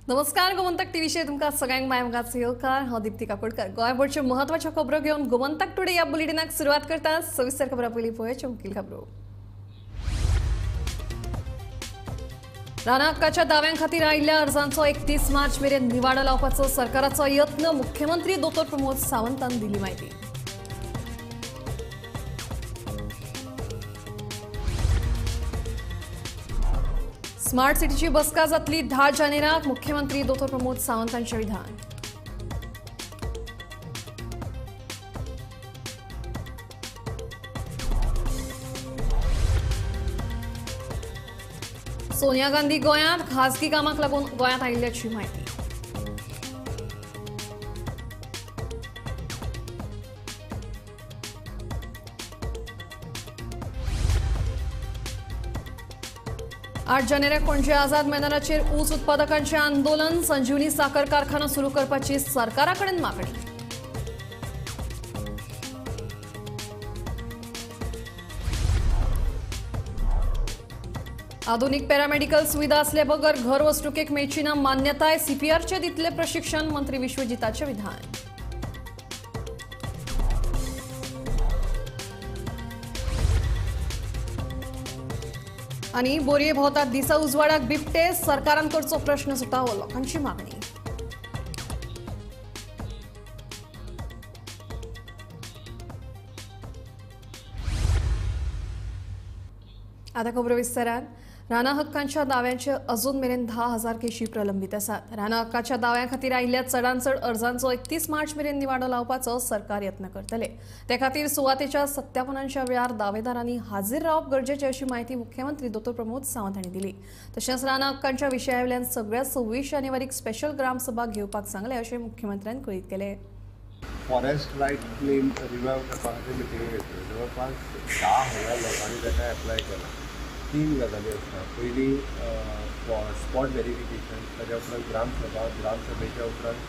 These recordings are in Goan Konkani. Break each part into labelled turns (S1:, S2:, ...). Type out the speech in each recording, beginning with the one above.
S1: नमस्कार, गोमंतक टीव्हीचेर तुमकां सगळ्यांक माय येवकार. हांव दीप्ती काकोडकर. गोंयभरच्यो म्हत्वाच्यो खबरो घेवन गोमंतक टुडे ह्या बुलेटिनाक सुरवात करता. सविस्तर खबरां पयलीं पळोवया मुखेल खबरो. रानां हक्काच्या दाव्यां खातीर आयिल्ल्या अर्जांचो 31 मार्च मेरेन निवाडो लावपाचो सरकाराचो यत्न, मुख्यमंत्री दोतोर प्रमोद सावंतान दिली म्हायती. स्मार्ट सिटीची बसका जातली 10 जानेराक, मुख्यमंत्री दोतोर प्रमोद सावंतांचें विधान. सोनिया गांधी गोंयांत खासगी कामाक लागून गोंयांत आयिल्ल्याची म्हायती. आठ जानेराक पणजे आझाद मैदानाचेर ऊस उत्पादकांचें आंदोलन, संजीवनी साखर कारखानो सुरू करपाची सरकारा कडेन मागणी. आधुनिक पॅरामेडिकल सुविधा असले बगर घर वसणुकेक मेळची ना मान्यताय, सीपीआरचे दितले प्रशिक्षण, मंत्री विश्वजिताचें विधान. आनी बोरये भोंवतात दिसा उजवाडाक बिबटे, सरकारान करचो प्रश्न सुटावो, लोकांची मागणी. आता खबरो विस्तारान. रानां हक्कांच्या दाव्यांचे अजून मेरेन 10,000 केशी प्रलंबित आसात. रानां हक्काच्या दाव्या खातीर आयिल्ल्या चडांत चड अर्जांचो 31 मार्च मेरेन निवाडो लावपाचो सरकार यत्न करतले. ते खातीर सुवातेच्या सत्यापनांच्या वेळार दावेदारांनी हाजीर रावप गरजेचें अशी म्हायती मुख्यमंत्री दोतोर प्रमोद सावंत हांणी दिली. तशेंच रानां हक्कांच्या विशया वयल्यान सगळ्या 26 जानेवारीक स्पेशल ग्रामसभा घेवपाक सांगलें अशें मुख्यमंत्र्यान कळीत केलें.
S2: फॉरेस्ट रायट क्लेम रिवायव करपा खातीर मिटिंग घेतल्यो. जवळपास 10,000 लोकांनी ताका एप्लाय केला. 3 गजाली आसता. पयली स्पॉट वेरिफिकेशन, ताज्या उपरांत ग्रामसभा, ग्रामसभेच्या उपरांत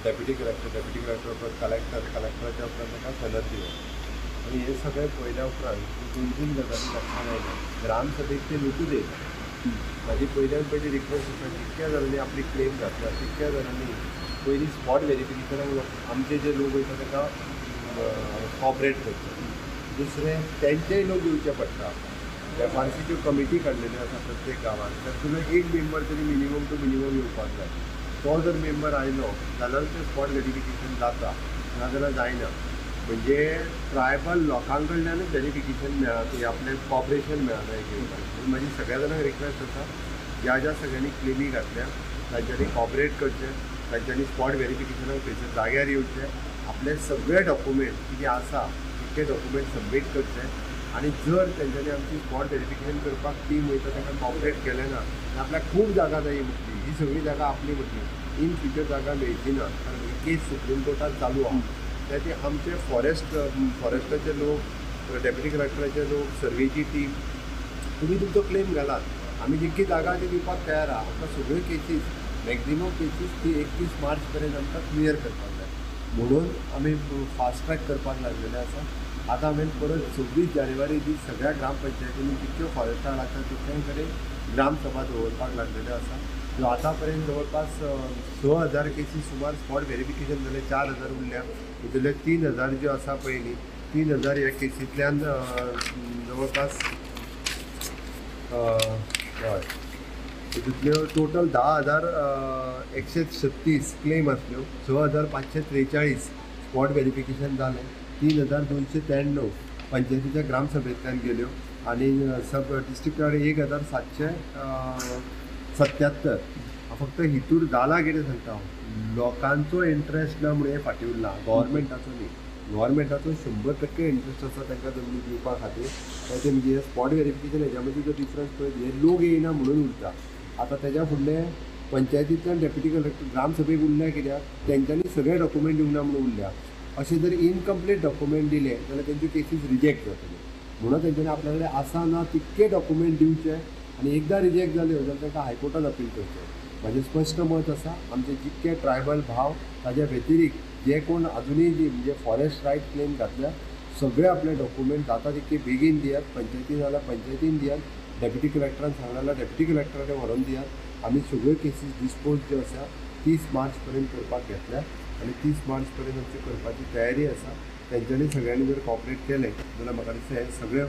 S2: डेप्युटी कलेक्टर, डेप्युटी कलेक्टर उपरांत कलेक्टर, कलेक्टराच्या उपरांत ताका सनद दिवप. आनी हे सगळें पळयल्या उपरांत 2-3 गजाली लक्षांत आयल्या. ग्रामसभेक ते लोकूच येयना. म्हाजी पयल्यान पयली रिक्वेस्ट आसा, जितक्या जाणांनी आपली क्लेम घातल्या तितक्या जाणांनी पयलीं स्पॉट वेरिफिकेशनाक आमचे जे लोक वयता ताका कॉपरेट करचे. दुसरें, तेंचेय लोक येवचे पडटा. एफआरसीच्यो कमिटी काडलेल्यो आसा प्रत्येक गांवांत, तातूंतलो एक मेंबर तरी मिनिमम टू मिनिमम येवपाक जाय. तो जर मेंबर आयलो जाल्यार तें स्पॉट वेरिफिकेशन जाता, नाजाल्यार जायना. म्हणजे ट्रायबल लोकां कडल्यानूच वेरिफिकेशन मेळना, आपलें कॉपरेशन मेळना एक म्हणून म्हाजी सगळ्या जाणांक रिक्वेस्ट आसा, ज्या ज्या सगळ्यांनी क्लेमी घातल्या तांच्यांनी कॉपरेट करचें, तांच्यांनी स्पॉट वेरिफिकेशनाक थंयसर जाग्यार येवचें, आपले सगळे डॉक्युमेंट कितें आसा तितके डॉक्युमेंट सबमीट करचे. आनी जर तेंच्यांनी आमची स्पॉट वेरिफिकेशन करपाक टीम वयता तांकां कॉपरेट केलें ना जाल्यार आपल्याक खूब जागा जाय म्हटली, ही सगळी जागा आपली म्हटली, इन फ्युचर जागा मेळची ना. कारण ही केस सुप्रीम कोर्टान चालू आहा. त्या ती आमचे फॉरेस्टाचे लोक, डेप्युटी कलेक्टराचे लोक, सर्वेची टीम, तुमी तुमचो क्लेम घालात, आमी जितकी जागा ती दिवपाक तयार आहा. आमकां सगळ्यो केसीस, मॅक्झिमम केसीस ती 31 मार्च पर्यंत आमकां क्लियर करपाक जाय म्हणून आमी फास्ट ट्रॅक करपाक लागलेले आसा. आतां हांवें परत 26 जानेवारी दीस सगळ्या ग्रामपंचायतींनी जितक्यो फॉरेस्टां लागता तितल्यां कडेन ग्रामसभा दवरपाक लागलेल्यो आसा. ज्यो आतां पर्यंत जवळपास 6,000 केसी सुमार स्पॉट वेरिफिकेशन जालें, 4,000 उरल्या. भितरले 3,000 ज्यो आसा पयलीं 3,000 ह्या केसींतल्यान जवळपास हय हितूंतल्यो टोटल 10,136 क्लेम आसल्यो. 6,543 स्पॉट वेरिफिकेशन जालें, 3,293 पंचायतीच्या ग्रामसभेंतल्यान गेल्यो आनी सब डिस्ट्रिक्टार 1,777. फक्त हितूर जाला कितें सांगता हांव, लोकांचो इंट्रस्ट ना म्हणून हें फाटीं उरलां, गव्हर्मेंटाचो न्ही. गव्हर्मेंटाचो 100% इंट्रस्ट आसा तांकां जमनी दिवपा खातीर. ते म्हणजे स्पॉट वेरिफिकेशन हेज्या मदीं जो डिफरन्स पळयत हे लोक येयना म्हणून उरता. आतां तेज्या फुडलें पंचायतींतल्यान डेप्युटी कलेक्टर ग्रामसभेक उरल्या कित्याक तेंच्यांनी सगळे डॉक्युमेंट दिवना म्हणून उरल्या. अशें जर इनकम्प्लीट डॉक्युमेंट दिले जाल्यार तेंच्यो केसीस रिजेक्ट जातल्यो. म्हणून तेंच्यांनी आपल्या कडेन आसा ना तितके डॉक्युमेंट दिवचे आनी एकदां रिजेक्ट जाल्यो जाल्यार तांकां हायकोर्टान अपील करचें. म्हाजें स्पश्ट मत आसा, आमचे जितके ट्रायबल भाव ताज्या व्यतिरिक्त जे कोण अजुनूय जी म्हणजे फॉरेस्ट रायट क्लेम घातल्या सगळे आपले डॉक्युमेंट जाता तितके बेगीन दियात. पंचायतीन जाल्यार पंचायतीन दियात, डेप्युटी कलेक्टरान सांगलें जाल्यार डेप्युटी कलेक्टरान व्हरोन दियात. आमी सगळ्यो केसीस डिस्पोज ज्यो आसा 30 मार्च पर्यंत करपाक घेतल्या आनी 30 मार्च पर्यंत आमची करपाची तयारी आसा. तेंच्यांनी सगळ्यांनी जर कॉपरेट केलें जाल्यार म्हाका दिसता हे सगळे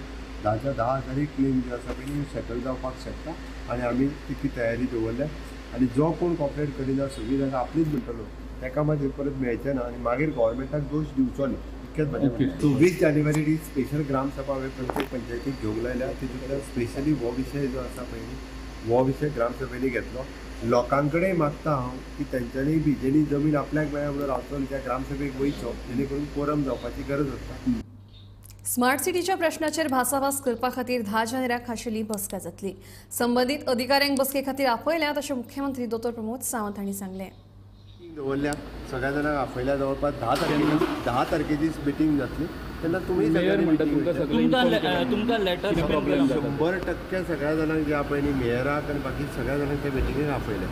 S2: 10च्या 10 हजारय क्लेम जे आसा पळय सेटल जावपाक शकता आनी आमी तितली तयारी दवरल्या. आनी जो कोण कॉपरेट करिना सगळीं जाणां आपलीच म्हणटलो ताका मागीर परत मेळचें ना आनी मागीर गव्हर्मेंटाक दोश दिवचो न्ही, इतकेंच म्हजें. 24 जानेवारी ही स्पेशल ग्रामसभा हांवें प्रत्येक पंचायतीक घेवंक लायल्या. तितूंतल्यान स्पेशली हो विशय जो आसा पळय हो विशय ग्रामसभेनी घेतलो. लोकां कडेन मागता हांव की तेंच्यांनी बी जेणी जमीन आपल्याक मेळ्ळ्या म्हणून रावचो न्ही, त्या ग्रामसभेक वयचो, जेणे करून कोरम जावपाची गरज आसता.
S1: स्मार्ट सिटीच्या प्रश्नाचेर भासाभास करपा खातीर 10 जानेवारीक खाशेली बसका जातली. संबंदीत अधिकाऱ्यांक बसके खातीर आपयल्यात अशें मुख्यमंत्री दोतोर प्रमोद सावंत हांणी सांगलें.
S2: दवरल्या सगळ्या जाणांक आपयल्या, जवळपास 10 तारखेची मिटींग जातली तेन्ना तुमी
S3: तुमकां लेटर
S2: 100% सगळ्या जाणांक जे आपय न्ही मेयराक आनी बाकी सगळ्या जाणांक त्या मिटिंगेक आपयले.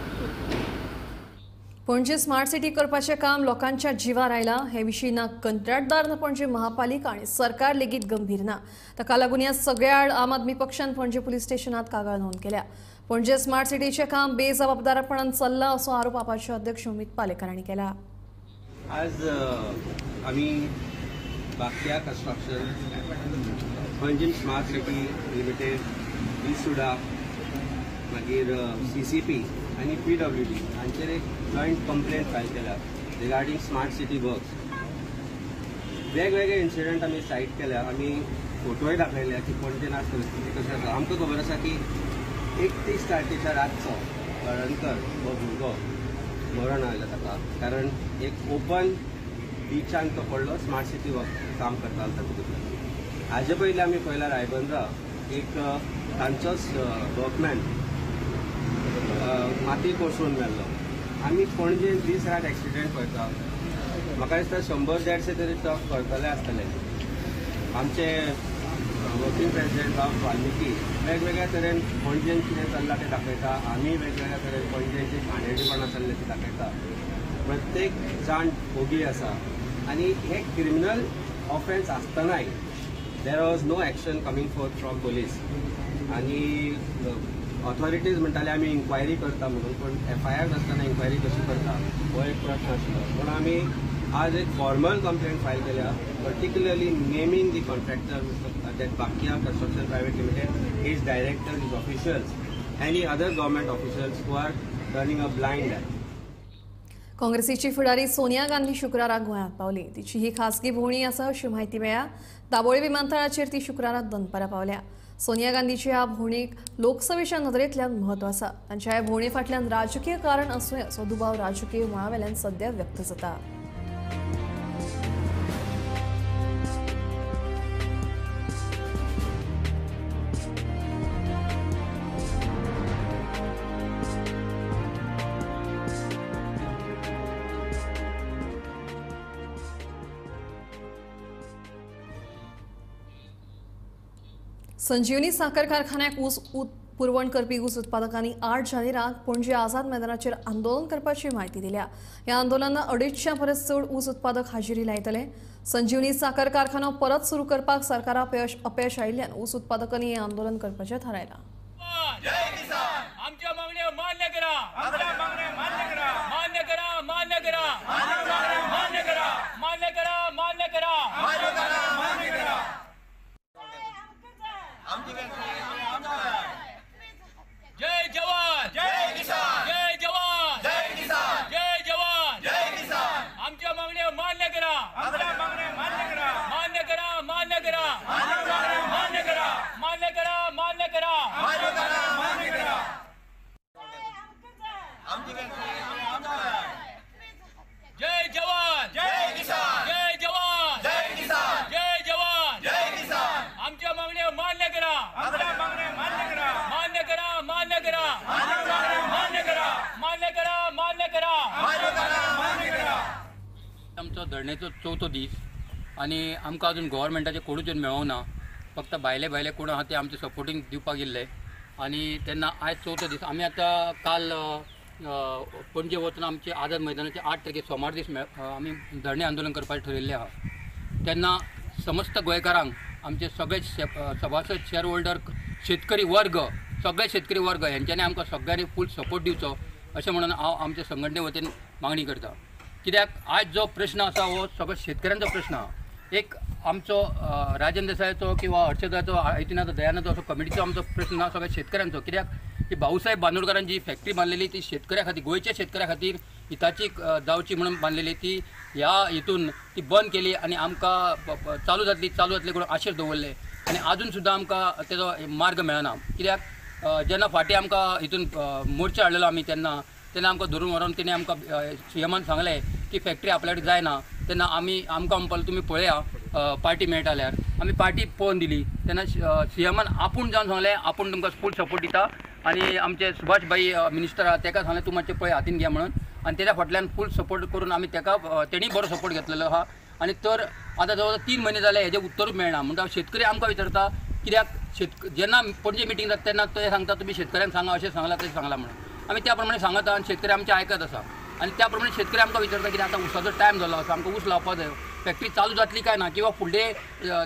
S1: पणजे स्मार्ट सिटी करपाचें काम लोकांच्या जिवार आयलां. हे विशीं ना कंत्राटदार ना पणजे महापालिका आनी सरकार लेगीत गंभीर ना. ताका लागून ह्या सगळ्या आड आम आदमी पक्षान पणजे पुलीस स्टेशनात कागाळ नोंद केल्या. पणजे स्मार्ट सिटीचें काम बेजबाबदारपणान चल्लां असो आरोप आपाचे अध्यक्ष अमित पालेकर हांणी केला.
S4: आज आमी Bakya construction, Panjim smart city limited, ISUDA, मागीर CCP आनी PWD हांचेर एक जॉयंट कंप्लेंट फायल केल्या रिगार्डींग स्मार्ट सिटी वर्क्स. वेगवेगळे इन्सिडंट आमी सायट केल्या, आमी फोटोय दाखयल्या की पणजेन आज परिस्थिती कशी आसा. आमकां खबर आसा की 31 तारखेच्या रातचो हळणकर हो भुरगो मरण आयलो ताका, कारण एक ओपन बिचान तो पडलो. स्मार्ट सिटी वर्क काम करतालो तातूंतल्यान. हाजे पयलीं आमी पळयला रायबंदरा एक तांचोच वर्कमॅन माती कोसळून मेल्लो. आमी पणजे दीस रात एक्सिडेंट पळयता. म्हाका दिसता 100-150 तरी ट्रक करतले आसतले. आमचे वर्किंग प्रेसिडेंट बाब वाल्मिकी वेगवेगळ्या तरेन पणजेन कितें चल्लां तें दाखयता. आमी वेगवेगळ्या तरेन पणजेन जी घाणेरडेपणां चल्लें तें दाखयता. प्रत्येक जाण ओगी आसा आनी हे क्रिमिनल ऑफेन्स आसतनाय there was no action coming forth from police. आनी ऑथॉरिटीज म्हणटाले आमी इन्क्वायरी करता म्हणून, पूण FIR नासतना इन्क्वायरी कशी करता हो एक प्रश्न आशिल्लो. म्हणून आमी आज एक फॉर्मल कंप्लेंट फायल केल्या, particularly naming the contractor Mr. that Bakya construction private limited, his director, his officials any other government officials who are turning a blind eye.
S1: काँग्रेसीची फुडारी सोनिया गांधी शुक्राराक गोंयांत पावली. तिची ही खासगी भोंवडी आसा अशी म्हायती मेळ्ळ्या. दाबोळी विमानतळाचेर ती शुक्राराक दनपारां पावल्या. सोनिया गांधीच्या ह्या भोंवडेक लोकसभेच्या नदरेंतल्यान म्हत्व आसा. तांच्या ह्या भोंवडे फाटल्यान राजकीय कारण आसूं येत असो दुबाव राजकीय मळावेल्यान सध्या व्यक्त जाता. संजीवनी साखर कारखान्याक ऊस पुरवण करपी ऊस उत्पादकांनी 8 जानेराक पणजे आझाद मैदानाचेर आंदोलन करपाची म्हायती दिल्या. ह्या आंदोलनाक 250 परस चड ऊस उत्पादक हाजेरी लायतले. संजीवनी साखर कारखानो परत सुरू करपाक सरकारा अपयश आयिल्ल्यान ऊस उत्पादकांनी हें आंदोलन करपाचें थारायलां.
S5: जय जवान जय किसान जय जवान जय किसान जय जवान जय किसान. आमच्या मागण्या मान्य करा, आमच्या मागण्या मान्य करा, मान्य करा, मान्य करा, मान्य करा, मान्य करा, मान्य करा, मान्य करा, मान्य करा. जय जवान जय किसान जय जवान जय किसान जय जवान जय किसान. आमच्या मागण्या मान्य करा, आमच्या मागण्या मान्य करा, मान्य करा, मान्य करा, मान्य करा, मान्य करा, मान्य करा, मान्य करा.
S6: आमचो धरणेचो चवथो दीस आनी आमकां अजून गव्हर्मेंटाचे कोडूच मेळोना. फक्त भायले भायले कोण आहा ते आमचे सपोर्टींग दिवपाक येयल्ले आनी तेन्ना आयज चवथो दीस. आमी आतां काल पणजे वचून आमचे आझाद मैदानाचे 8 तारखेक सोमार दीस आमी धरणे आंदोलन करपाचें ठरयल्लें आहा. तेन्ना समस्त गोंयकारांक आमचे सगळे सभासद शेअर होल्डर शेतकरी वर्ग सगळे शेतकरी वर्ग हेंच्यांनी आमकां सगळ्यांनी फूल सपोर्ट दिवचो अशें म्हणून हांव आमच्या संघटने वतीन मागणी करता. कित्याक आयज जो प्रश्न आसा हो सगळो शेतकऱ्यांचो प्रश्न आसा. एक आमचो राजन देसायाचो किंवा हर्षदाचो आयतीनाचो दयानाचो असो कमिटीचो आमचो प्रश्न ना, सगळ्या शेतकऱ्यांचो. कित्याक ही भाऊसाहेब बांदोडकरांची जी फॅक्टरी बांदलेली ती शेतकऱ्या खातीर, गोंयच्या शेतकऱ्या खातीर हिताची जावची म्हणून बांदलेली, ती ह्या हितून ती बंद केली आनी आमकां चालू जातली म्हणून आशेर दवरले आनी आजून सुद्दां आमकां तेजो मार्ग मेळना. कित्याक जेन्ना फाटीं आमकां हितून मोर्चा हाडलेलो आमी तेन्ना तेन्ना आमकां धरून व्हरोन तेणें आमकां सीएमान सांगलें की फॅक्टरी आपल्या कडेन जायना. तेन्ना आमी आमकां म्हणपाक तुमी पळया पार्टी मेळटा जाल्यार, आमी पार्टी पळोवन दिली. तेन्ना सीएमान आपूण जावन सांगलें आपूण तुमकां फूल सपोर्ट दिता आनी आमचे सुभाष भाई मिनिस्टर आहा तेका सांगलें तूं मातशें पळय हातीन घे म्हणून, आनी तेज्या फाटल्यान फूल सपोर्ट करून आमी तेका तेणी बरो सपोर्ट घेतलेलो आहा. आनी तर आतां जवळ जवळ 3 म्हयने जाले हेजें उत्तरूच मेळना. म्हणटा शेतकरी आमकां विचारता कित्याक जेन्ना पणजे मिटींग जाता तेन्ना ते सांगता तुमी शेतकऱ्यांक सांगा अशें सांगलां तशें सांगलां म्हणून, आमी त्या प्रमाणे सांगता आनी शेतकरी आमचें आयकत आसा. आनी त्या प्रमाणे शेतकरी आमकां विचारता कित्याक आतां ऊसाचो टायम जालो आसा, आमकां ऊस लावपाक जाय, फॅक्टरी चालू जातली काय ना किंवा फुडलें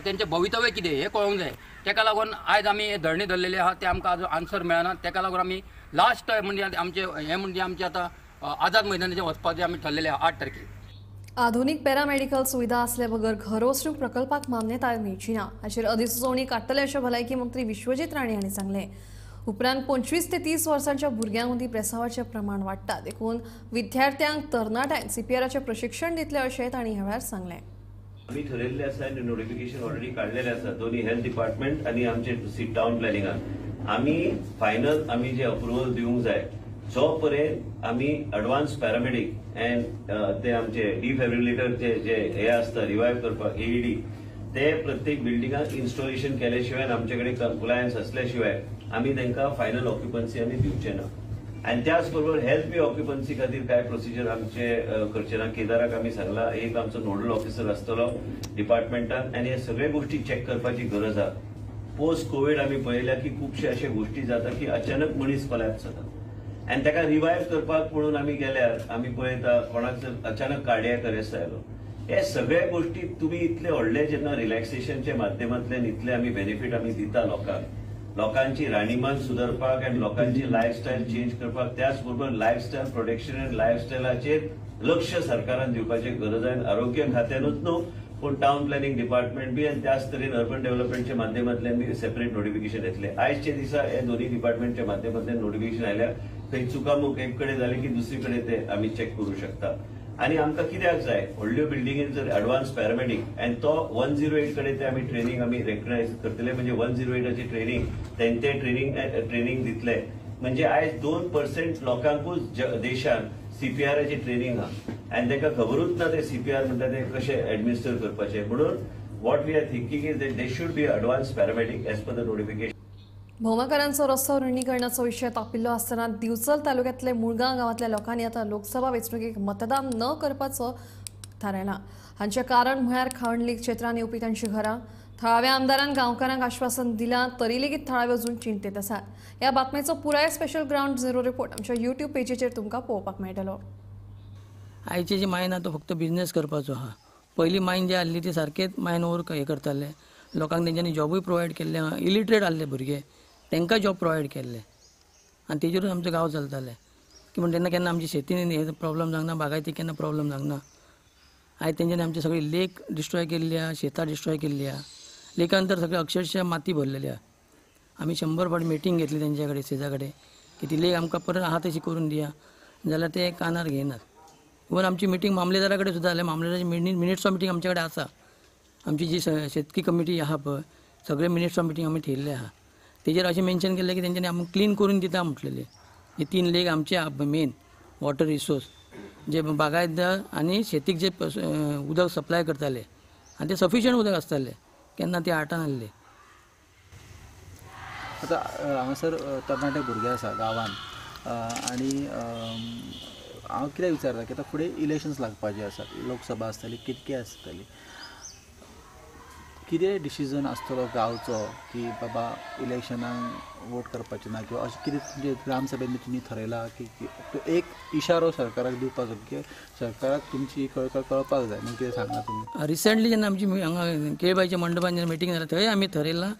S6: तेंचें भवितव्य कितें हें कळोंक जाय. तेका लागून आयज आमी धरणे धरलेले आहा ते आमकां आजून आन्सर मेळना. तेका लागून आमी लास्ट म्हणजे आमचें हें म्हणजे आमचें आतां आझाद मैदानाचेर वचपाचें आमी ठरलेलें आहा 8 तारखेर.
S1: आधुनिक पॅरामेडिकल सुविधा असल्या बगर घरवसणूक प्रकल्पाक मान्यताय मेळची ना हाचेर अधिसुचोवणी काडटले अशें भलायकी मंत्री विश्वजीत राणे हांणी सांगलें. उपरांत 25 ते 30 वर्सांच्या भुरग्यां मदीं प्रेसावाचें प्रमाण वाडटा, देखून विद्यार्थ्यांक तरणाट्यांक सीपीआराचें प्रशिक्षण दितले अशें तांणी ह्या वेळार सांगलें.
S3: आमी ठरयल्लें आसा आनी नोटिफिकेशन ऑलरेडी काडलेलें आसा दोनी हेल्थ डिपार्टमेंट आनी आमचे टावन प्लॅनिंगान. आमी फायनल आमी जे अप्रुवल दिवंक जाय जो पर्यंत आमी एडवान्स पॅरामेडीक अँड ते आमचे डिफेब्रिलेटर जे हे आसता रिवायव करपाक एईडी ते प्रत्येक बिल्डिंगाक इन्स्टॉलेशन केले शिवाय आमचे कडेन कंप्लायन्स असल्या शिवाय आमी तांकां फायनल ऑक्युपन्सी आमी दिवचे ना. आनी त्याच बरोबर हेल्थ बी ऑक्युपन्सी खातीर काय प्रोसिजर आमचे करचे ना. केदाराक आमी सांगला एक आमचो नोडल ऑफिसर आसतलो डिपार्टमेंटान आनी हे सगळे गोष्टी चॅक करपाची गरज आसा. पोस्ट कोवीड आमी पळयल्या की खुबशे अशे गोष्टी जाता की अचानक मनीस कोलॅप्स जाता आनी ताका रिवायव करपाक म्हणून आमी गेल्यार आमी पळयता कोणाक जर अचानक कार्डियक अरेस्ट आयलो. हे सगळे गोष्टी तुमी इतले व्हडले जेन्ना रिलॅक्सेशनच्या माध्यमांतल्यान इतले आमी बेनिफीट आमी दिता लोकांक, लोकांची राहणीमान सुदारपाक आनी लोकांची लायफस्टायल चेंज करपाक, त्याच बरोबर लायफस्टायल प्रोटेक्शन आनी लायफस्टायलाचेर लक्ष सरकारान दिवपाची गरज आहे. आरोग्य खात्यानूच न्हू पूण टावन प्लॅनिंग डिपार्टमेंट बी आनी त्याच तरेन अर्बन डेव्हलपमेंटच्या माध्यमांतल्यान बी सेपरेट नोटिफिकेशन येतले. आयजच्या दिसा हे दोन्ही डिपार्टमेंटच्या माध्यमांतल्यान नोटिफिकेशन आयल्या, थंय चुकामूक एक कडेन जाली की दुसरी कडेन ते आमी चॅक करूं शकता. आनी आमकां कित्याक जाय व्हडल्यो बिल्डिंगेन जर एडवान्स पॅरामेडीक आनी तो 108 कडेन ते आमी ट्रेनिंग आमी रेकग्नायज करतले, म्हणजे 108ची ट्रेनिंग तेंचे ट्रेनिंग दितले. म्हणजे आयज 2% लोकांकूच देशान सीपीआराची ट्रेनिंग आहा आनी तांकां खबरूच ना ते सीपीआर म्हणटा ते कशें एडमिनिस्टर करपाचें. म्हणून what we are thinking is that they should be advance paramedic as per the notification.
S1: भोवमाकारांचो रस्तो रिणीकरणाचो विशय तापिल्लो आसतना दिवचल तालुक्यातले मुळगांव गांवांतल्या लोकांनी आतां लोकसभा वेंचणुकेक मतदान न करपाचो थारायला. हांचें कारण म्हळ्यार खावडली क्षेत्रांत येवपी तांची घरां. थळाव्या आमदारान गांवकारांक आश्वासन दिलां तरी लेगीत थळावे अजून चिंतेत आसात. ह्या बातमेचो पुराय स्पेशल ग्रावंड झिरो रिपोर्ट आमच्या यूट्यूब पेजीचेर तुमकां पळोवपाक मेळटलो.
S7: आयची जी मायन आहा तो फक्त बिजनेस करपाचो आहा. पयलीं मायन जी आहली ती सारकेच मायन वर्क हें करताले, लोकांक तेंच्यांनी जॉबूय प्रोवायड केल्ले आहा. इलिटरेट आहले भुरगे तांकां जॉब प्रोवायड केल्ले आनी तेजेरूच आमचो गांव चलताले. की म्हण तेन्ना केन्ना आमची शेतीन हे प्रॉब्लम जावंक ना, बागायती केन्ना प्रॉब्लम जावंक ना. आयज तेंच्यांनी आमची सगळी लेक डिस्ट्रॉय केल्ली आहा, शेतां डिस्ट्रॉय केल्ली आहा. लेकान तर सगळे अक्षरशः माती भरलेली आहा. आमी 100 फावट मिटींग घेतली तेंच्या कडेन, सेजा कडेन, की ती लेक आमकां परत आहा तशी करून दिया, जाल्यार ते कानार घेयनात. इवन आमची मिटींग मामलेदारा कडेन सुद्दां जाल्या. मामलेदाराची मिनिट्स ऑफ मिटींग आमचे कडेन आसा. आमची जी शेतकी कमिटी आहा पळय, सगळे मिनिट्स ऑफ मिटींग आमी थेयल्ले आहा. तेजेर अशें मेन्शन केल्लें की तेंच्यांनी आमकां क्लीन करून दिता म्हटलेलें. हे 3 लेक आमचे मेन वॉटर रिसोर्स जे बागायतदार आनी शेतीक जे उदक सप्लाय करताले आनी ते सफिशियंट उदक आसतालें, केन्ना ते आटान आहले.
S8: आतां हांगासर तरणाटे भुरगे आसा गांवांत आनी हांव कितें विचारता की आतां फुडें इलेक्शन्स लागपाचे आसात, लोकसभा आसतली, कितके आसतली, कितें डिसिजन आसतलो गांवचो की बाबा इलेक्शनाक वोट करपाचें ना किंवा अशें कितें तुमचे ग्रामसभेन तुमी थरयलां की एक इशारो सरकाराक दिवपाचो की सरकाराक तुमची कळकळ कळपाक जाय म्हणून कितें सांगला तुमी?
S7: रिसेंटली जेन्ना आमची हांगा केळबायच्या मंडपान जेन्ना मिटींग जाली थंय आमी थरयलां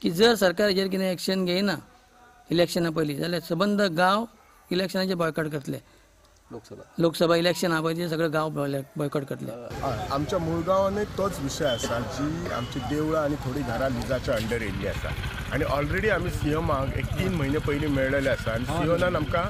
S7: की जर सरकार हेजेर कितें एक्शन घेयना इलेक्शना पयलीं जाल्यार सबंद गांव इलेक्शनाचे बॉयकॉट करतले. लोकसभा इलेक्शन आहा पळय ते सगळे गांव बॉयकॉट करतले.
S9: आमच्या मुळगांवानूय तोच विशय आसा जी आमची देवळां आनी थोडीं घरां लिजाच्या अंडर येयल्ली आसा आनी ऑलरेडी आमी सीएमाक एक 3 म्हयने पयलीं मेळ्ळेले आसा आनी सीएमान आमकां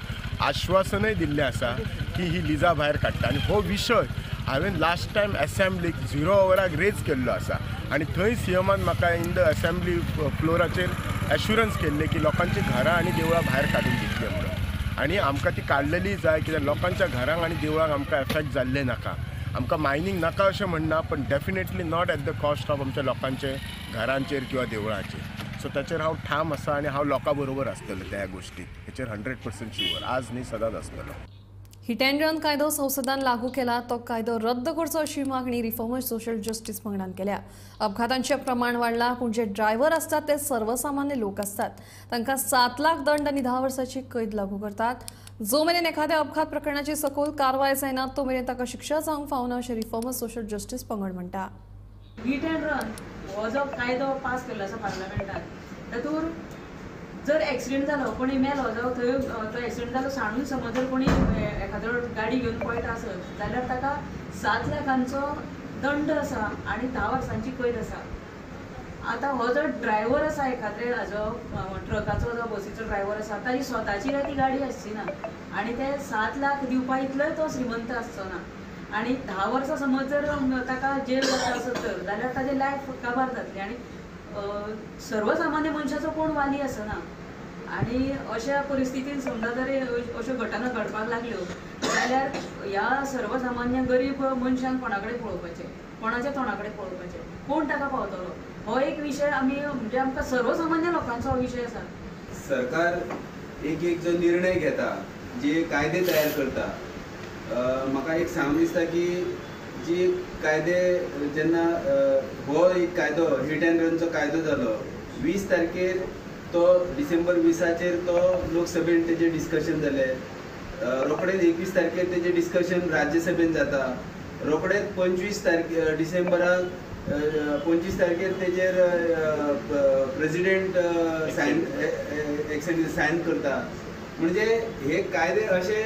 S9: आश्वासनय दिल्लें आसा की ही लिजा भायर काडटा आनी हो विशय हांवें लास्ट टायम एसेंब्लीक 0 अवराक रेज केल्लो आसा आनी थंय सीएमान म्हाका इन the assembly फ्लोराचेर एश्युरन्स केल्लें की लोकांची घरां आनी देवळां भायर काडून दितली म्हणून आनी आमकां ती काडलेली जाय कित्याक लोकांच्या घरांक आनी देवळांक आमकां एफेक्ट जाल्लें नाका. आमकां मायनींग नाका अशें म्हणना पण definitely not at the cost of आमच्या लोकांचे घरांचेर किंवा देवळांचेर. सो ताचेर हांव ठाम आसा आनी हांव लोकां बरोबर आसतलो त्या गोश्टीक, हेचेर 100% शुअर, आज न्ही सदांच आसतलो.
S1: हिट अँड रन कायदो संसदान लागू केला तो कायदो रद्द करचो अशी मागणी रिफॉर्मर सोशल जस्टीस पंगडान केल्या. अपघातांचें प्रमाण वाडलां पूण जे ड्रायव्हर आसतात ते सर्वसामान्य लोक आसतात, तांकां 7 लाख दंड आनी 10 वर्सांची कैद लागू करतात. जो मेरेन एखाद्या अपघात प्रकरणाची सखोल कारवाय जायना तो मेरेन ताका शिक्षा जावंक फावना अशें रिफॉर्मर सोशल जस्टीस पंगड म्हणटा.
S10: हिट अँड रन हो जो कायदो पास केल्लो आसा पार्लमेंटान तातूंत जर एक्सिडेंट जालो कोणी मेलो जावं थंय तो एक्सिडेंट जालो सांडून समज जर कोणी एखादो गाडी घेवन पळटा आसत जाल्यार ताका 7 लाखांचो दंड आसा आनी 10 वर्सांची कैद आसा. आतां हो जो ड्रायव्हर आसा एखाद्रे हाजो ट्रकाचो जावं बसीचो ड्रायव्हर आसा ताजी स्वताची काय ती गाडी आसची ना आनी ते 7 लाख दिवपा इतलोय तो श्रीमंत आसचो ना आनी 10 वर्सां समज जर ताका जेल जाता आसत तर जाल्यार ताजें लायफ काबार जातलें आनी सर्वसामान्य मनशाचो कोण वाली आसना. आनी अशा परिस्थितीन समजा जर अश्यो घटना घडपाक लागल्यो जाल्यार ह्या सर्वसामान्य गरीब मनशान कोणा कडेन पळोवपाचें, कोणाच्या तोंडा कडेन पळोवपाचें, कोण ताका पावतलो, हो एक विशय आमी म्हणजे आमकां सर्वसामान्य लोकांचो हो विशय आसा.
S4: सरकार एक एक जो निर्णय घेता, जे कायदे तयार करता, म्हाका एक सांगून दिसता की जी कायदे जेन्ना हो एक कायदो हिट अँड रनचो कायदो जालो 20 तारखेर तो डिसेंबर 20 तो लोकसभेन तेजें डिस्कशन जालें, रोखडेच 21 तारखेर तेजें डिस्कशन राज्यसभेन जाता, रोखडेच 25 तारखे डिसेंबराक 25 तारखेर तेजेर प्रेजिडेंट सायन सायन करता. म्हणजे हे कायदे अशे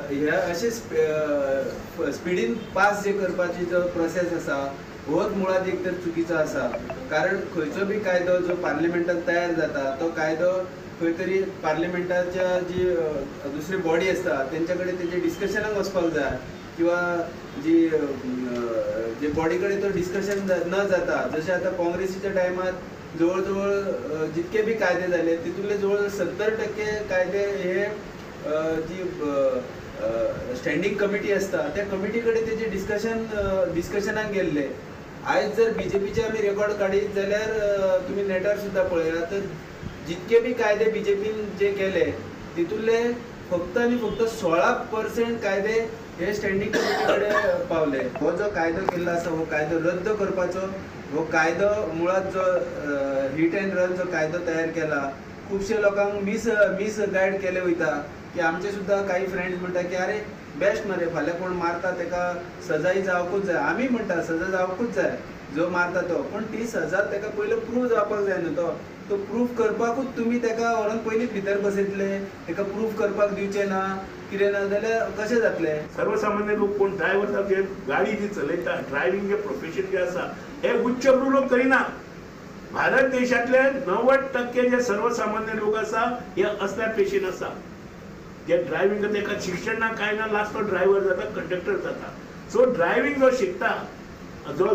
S4: हे अशे स्पिडीन पास जे करपाची जो प्रोसेस आसा होच मुळात एक तर चुकीचो आसा. कारण खंयचो बी कायदो जो पार्लिमेंटान तयार जाता तो कायदो खंय तरी पार्लिमेंटाच्या जी दुसरी बॉडी आसता तेंच्या कडेन तेजे डिस्कशनाक वचपाक जाय किंवा जी जे बॉडी कडेन तो डिस्कशन न जाता. जशें आतां काँग्रेसीच्या टायमार जवळ जवळ जितके बी कायदे जाले तितूंतले जवळ जवळ 70% कायदे हे जी स्टँडींग कमिटी आसता त्या कमिटी कडेन तेजे डिस्कशनाक गेल्ले. आयज जर बीजेपीचे आमी रेकॉर्ड काडीत जाल्यार तुमी नेटार सुद्दां पळयात तर जितके बी कायदे बीजेपीन जे केले तितूंतले फक्त आनी फक्त 16% कायदे हे स्टँडींग कमिटी कडेन पावले. हो जो कायदो केल्लो आसा हो कायदो रद्द करपाचो. हो कायदो मुळात जो हिट अँड रन जो कायदो तयार केला खुबशे लोकांक मिस गायड केले वयता की आमचे सुद्दां काही फ्रेंड्स म्हणटा की अरे बेस्ट मरे फाल्यां कोण मारता तेका सजाय जावकूच जाय. आमी म्हणटा सजा जावकूच जाय जो मारता तो, पण ती सजा तेका पयलीं प्रूव जावपाक जाय न्हू. तो प्रूफ करपाकूच तुमी तेका व्हरोन पयलीं भितर बसयतले, तेका प्रूफ करपाक दिवचें ना कितें ना जाल्यार कशें जातलें.
S11: सर्वसामान्य लोक कोण ड्रायव्हर जे गाडी जी चलयता, ड्रायव्हिंग जे प्रोफेशन जे आसा हे उच्च लोक करिना. भारत देशांतले 90% जे सर्वसामान्य लोक आसा हे असल्या पेशीन आसा जे ड्रायव्हिंग करता. शिक्षण ना काय ना, लास्ट तो ड्रायव्हर जाता, कंडक्टर जाता. सो ड्रायव्हिंग जो शिकता जो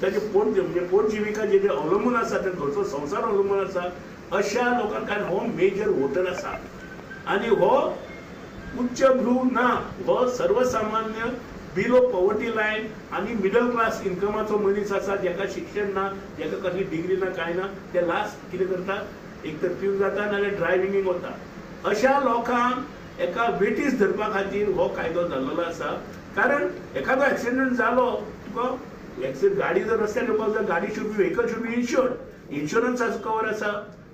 S11: ताजे पोट म्हणजे पोटजिविका जे अवलंबून आसा, ते घरचो संवसार अवलंबून आसा अशा लोकांक, कारण हो मेजर वोटर आसा आनी हो उच्च भ्रू ना, हो सर्वसामान्य बिलो पॉवर्टी लायन आनी मिडल क्लास इन्कमाचो मनीस आसा जेका शिक्षण ना, जेका कसली डिग्री ना, कांय ना. ते लास्ट कितें करता, एक तर पिवन जाता नाजाल्यार ड्रायव्हिंगीक वता. अशा लोकांक एका वेटीस धरपा खातीर हो कायदो जाल्लो आसा. कारण एखादो एक्सिडंट जालो तुका एक्सिडंट गाडी जर रस्त्यार येवपाक जाय, गाडी should be, vehicle should be insured, insurance cover आसा,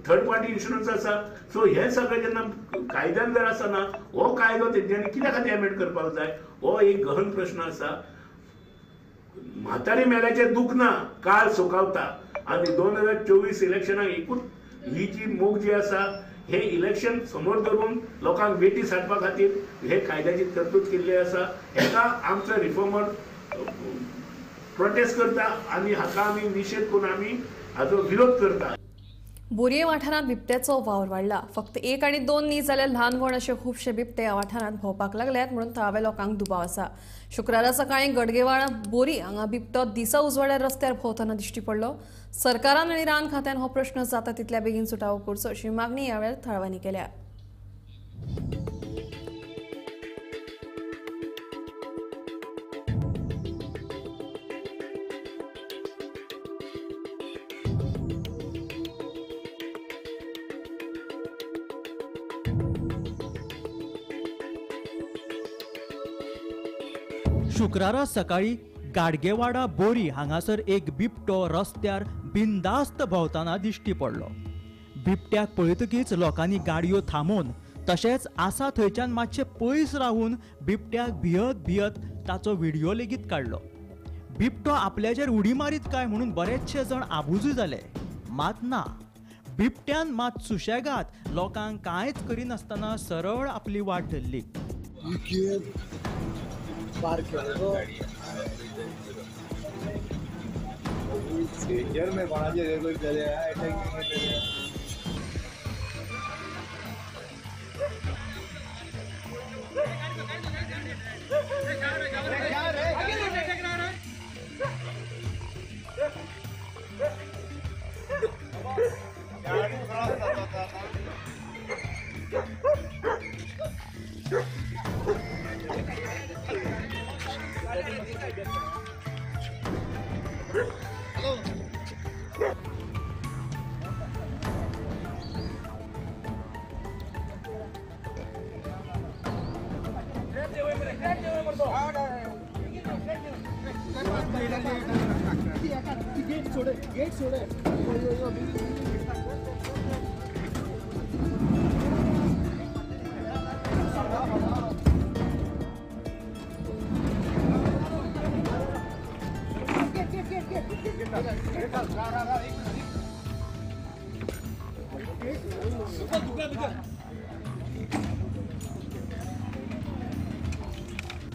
S11: थर्ड पार्टी इन्शुरन्स आसा. सो हे सगळें जेन्ना कायद्यान जर आसना हो कायदो तेंच्यांनी कित्या खातीर एमेंड करपाक जाय, हो एक गहन प्रश्न आसा. म्हातारी मेल्याचें दूख ना, काळ सुखावता. आनी 2024 इलेक्शनाक एकूच ही जी मोग जी आसा हे इलेक्शन समोर धरून लोकांक वेटीस हाडपा खातीर हे कायद्याची तरतूद केल्ली आसा. हेका आमचो रिफॉर्मर प्रोटेस्ट करता आनी हाका आमी निशेध करून आमी हाचो विरोध करता.
S1: बोरये वाठारांत बिबट्याचो वावर वाडला. फक्त 1 आनी 2 न्ही जाल्यार ल्हान व्हड अशे खुबशे बिबटे ह्या वाठारांत भोंवपाक लागल्यात म्हणून थळाव्या लोकांक दुबाव आसा. शुक्रारा सकाळीं गडगेवाड बोरी हांगा बिबटो दिसा उजवाड्यार रस्त्यार भोंवतना दिश्टी पडलो. सरकारान आनी रान खात्यान हो प्रश्न जाता तितल्या बेगीन सुटावो करचो अशी मागणी ह्या वेळार थळाव्यांनी केल्या.
S12: शुक्रारा सकाळी गाडगेवाडा बोरी हांगासर एक बिबटो रस्त्यार बिनधास्त भोंवतना दिश्टी पडलो. बिबट्याक पळयतकीच लोकांनी गाडयो थांबोवन तशेंच आसा थंयच्यान मातशें पयस रावून बिबट्याक भियत भियत ताचो व्हिडियो लेगीत काडलो. बिबटो आपल्याचेर उडी मारीत काय म्हणून बरेचशे जण आबुजूय जाले, मात ना. बिबट्यान मात सुशेगाद लोकांक कांयच करिनासतना सरळ आपली वाट धरली.
S2: डेंजर में कोणाचे रेगुलर केले अटॅक केले.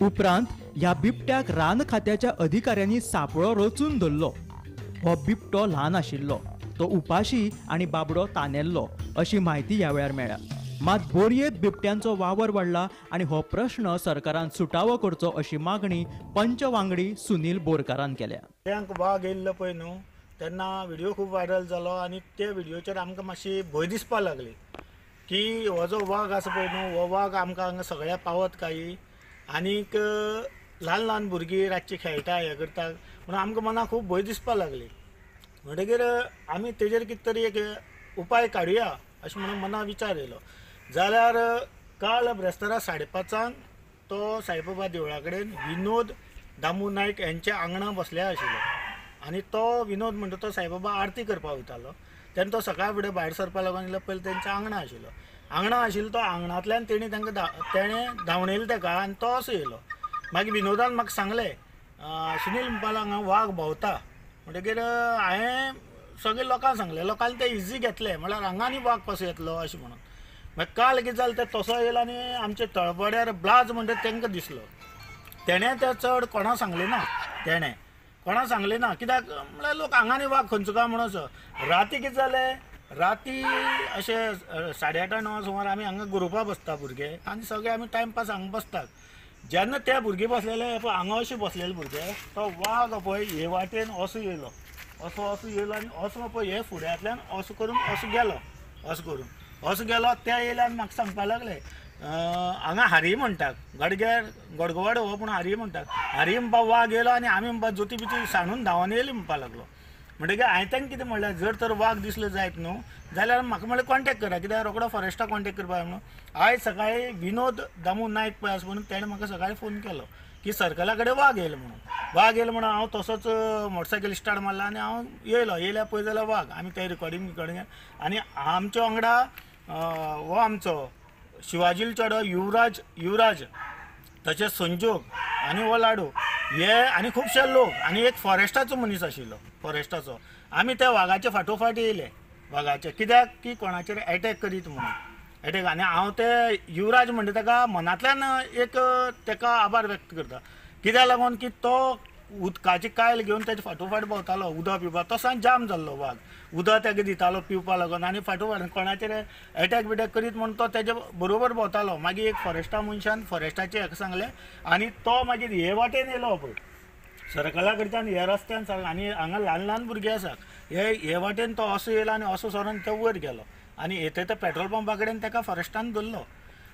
S12: उपरांत ह्या बिबट्याक रान खात्याच्या अधिकाऱ्यांनी सापळो रचून धरलो. हो बिबटो ल्हान आशिल्लो, तो उपाशी आनी बाबडो तानेल्लो अशी म्हायती ह्या वेळार मेळ्ळ्या. मात बोरयेंत बिबट्यांचो वावर वाडला आनी हो प्रश्न सरकारान सुटावो करचो अशी मागणी पंच वांगडी सुनील बोरकारान केल्या.
S13: बिबट्यांक वाग येयल्लो पळय न्हू तेन्ना व्हिडियो खूब व्हायरल जालो आनी त्या व्हिडियोचेर आमकां मातशी भंय दिसपाक लागली की हो जो वाग आसा पळय न्हू हो वाग आमकां हांगा सगळ्या पावत काय आनीक ल्हान ल्हान भुरगीं रातची खेळटा हें करता म्हणून आमकां मनाक खूब भंय दिसपाक लागली. म्हणटगीर आमी तेजेर कितें तरी एक उपाय काडुया अशें म्हणून मना विचार येयलो. जाल्यार काल ब्रेस्तारा 5:30 तो साईबाबा देवळा कडेन विनोद दामू नायक हेंच्या आंगणा बसले आशिल्लो आनी तो विनोद म्हणटा तो साईबाबा आरती करपाक वयतालो तेन्ना तो सकाळ फुडें भायर सरपाक लागून येयलो पयलीं तेंच्या आंगणा आशिल्लो. आंगणा आशिल्लो तो आंगणांतल्यान तेणी तांकां तेणें धांवणयलो ताका आनी तो असो येयलो. मागीर विनोदान म्हाका सांगलें सुनील म्हणपाक हांगा वाग भोंवता. म्हणटगीर हांवें सगळे लोकांक सांगलें, लोकांनी ते इजी घेतले म्हळ्यार हांगा आनी वाग कसो येतलो अशें म्हणून. मागीर काल कितें जालें तें तसो येयलो आनी आमच्या तळपड्यार ब्लाज म्हणटा तांकां दिसलो. तेणें तें चड कोणा सांगलें ना, तेणें कोणा सांगलें ना कित्याक म्हळ्यार लोक हांगा आनी वाग खंयचो काय म्हणून असो. राती कितें जालें राती अशें 8:30 9 सुमार आमी हांगा ग्रुपा बसता भुरगे आनी सगळे आमी टायमपास हांगा बसतात. जेन्ना ते भुरगे बसलेले पळय हांगा अशे बसलेले भुरगे तो वाग पळय हे वाटेन असो येयलो असो असो येयलो आनी असो पळय हे फुड्यांतल्यान असो करून असो गेलो असो करून असो गेलो. ते येयले आनी म्हाका सांगपाक लागले हांगा हारी म्हणटात गडग्यार गडगवाडो हो पूण हारी म्हणटात. हारी म्हणपा वाग येयलो आनी आमी म्हणपा जोती बिती सांडून धांवन येयली म्हणपाक लागलो. म्हणटगीर हांवें तांकां कितें म्हणलें जर तर वाग दिसलो जायत न्हू जाल्यार म्हाका म्हणलें कॉन्टेक्ट करा कित्याक रोकडो फॉरेस्टाक कॉन्टेक्ट करपाक जाय म्हणून. आयज सकाळीं विनोद दामू नायक पळय आसा म्हणून तेणें म्हाका सकाळीं फोन केलो की सर्कला कडेन वाग येयलो म्हणून. वाग येयलो म्हणून हांव तसोच मोटरसायकल स्टार्ट मारला आनी हांव येयलो. येयल्या पळय जाल्यार वाग आमी ते रिकॉर्डींग बिकॉर्डींग आनी आमच्या वांगडा हो आमचो शिवाजील चेडो युवराज युवराज तशेंच संजोग आनी हो लाडू हे आनी खुबशे लोक आनी एक फॉरेस्टाचो मनीस आशिल्लो फॉरेस्टाचो. आमी त्या वागाच्या फाटोफाट येयले. वागाचे, कित्याक की कोणाचेर एटॅक करीत म्हणून एटॅक. आनी हांव ते युवराज म्हणटा ताका मनांतल्यान एक ताका आभार व्यक्त करता, कित्याक लागून की तो उदकाची कायल घेवन तेजे फाटोफाट भोंवतालो उदक पिवपाक. तो सांग जाम जाल्लो वाग, उदक ताका दितालो पिवपाक लागून आनी फाटोफाट कोणाचेर एटॅक बिटॅक करीत म्हूण तो तेजे बरोबर भोंवतालो. मागीर एक फॉरेस्टा मनशान फॉरेस्टाचे हेका सांगलें आनी तो मागीर हे वाटेन येयलो पळय सर्कला कडच्यान ह्या रस्त्यान सारको, आनी हांगा ल्हान ल्हान भुरगे आसात, हे वाटेन तो असो येयलो आनी असो सरून तो वयर गेलो आनी येता त्या पेट्रोल पंपा कडेन ताका फॉरेस्टान धरलो.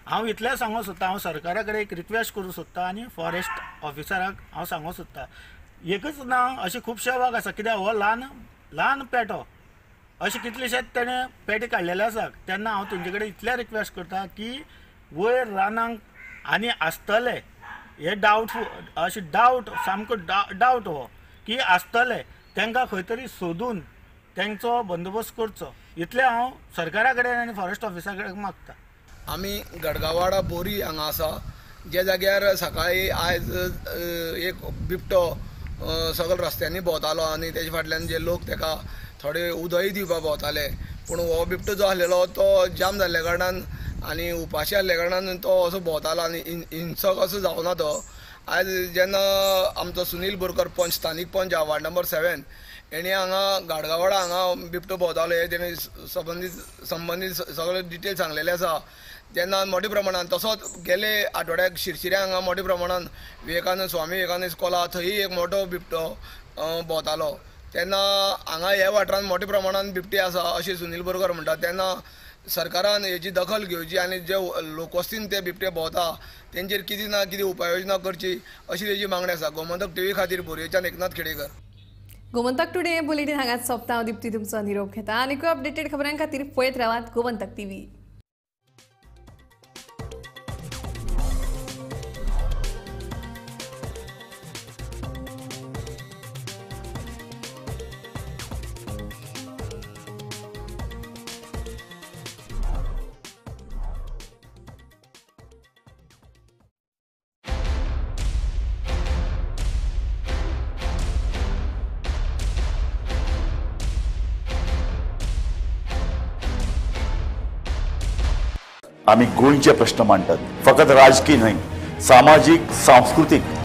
S13: हांव इतलें सांगूंक सोदता, हांव सरकारा कडेन एक रिक्वेस्ट करूंक सोदता आनी फॉरेस्ट ऑफिसराक हांव सांगूंक सोदता, एकच ना अशे खुबशे वाग आसा, कित्याक हो ल्हान ल्हान पेटो अशे कितलेशेच तेणें पेटे काडलेले आसा. तेन्ना हांव तेंचे कडेन इतलें रिक्वेस्ट करता की वयर रानांक आनी आसतले हे डावटफूल, अशें डावट सामको डावट हो की आसतले, तांकां खंय तरी सोदून तांचो बंदोबस्त करचो, इतलें हांव सरकारा कडेन आनी फॉरेस्ट ऑफिसा कडेन मागता.
S14: आमी गडगावाडा बोरी हांगा आसा, ज्या जाग्यार सकाळी आयज एक बिबटो सगळे रस्त्यांनी भोंवतालो आनी तेजे फाटल्यान जे लोक तेका थोडे उदकय दिवपाक भोंवताले, पूण हो बिबटो जो आसलेलो तो जाम जाल्ल्या कारणान आनी उपाशी आसल्या कारणान तो असो भोंवतालो आनी हिंसक असो जावना तो. आयज जेन्ना आमचो सुनील बोरकर पंच, स्थानीक पंच वार्ड नंबर 7, हेणी हांगा गाडगावाडा हांगा बिबटो भोंवतालो हे तेणी संबंदीत सगळे डिटेल सांगलेले आसा. तेन्ना मोठ्या प्रमाणान तसोच गेले आठवड्याक शिरशिऱ्या हांगा मोठ्या प्रमाणान विवेकानंद स्वामी विवेकानंद इस्कोला थंय एक मोठो बिबटो भोंवतालो. तेन्ना हांगा ह्या वाठारांत मोठ्या प्रमाणान बिबटे आसा अशें सुनील बोरकर म्हणटा. तेन्ना सरकारान हेजी दखल घेवची आनी जे लोकवस्तीन ते बिबटे भोंवता तेंचेर कितें ना कितें उपाययोजना करची अशी तेजी मागणी आसा. गोमंतक टीव्ही खातीर बोरयेच्यान एकनाथ खेडेकर.
S1: गोमंतक टुडे बुलेटीन हांगाच सोंपता. हांव दीप्ती तुमचो निरोप घेता. आनीकूय अपडेटेड खबरां खातीर पळयत रावात गोमंतक टीव्ही.
S15: आमी गोंयचे प्रश्न मांडटात, फकत राजकीय न्हय, सामाजीक, सांस्कृतीक.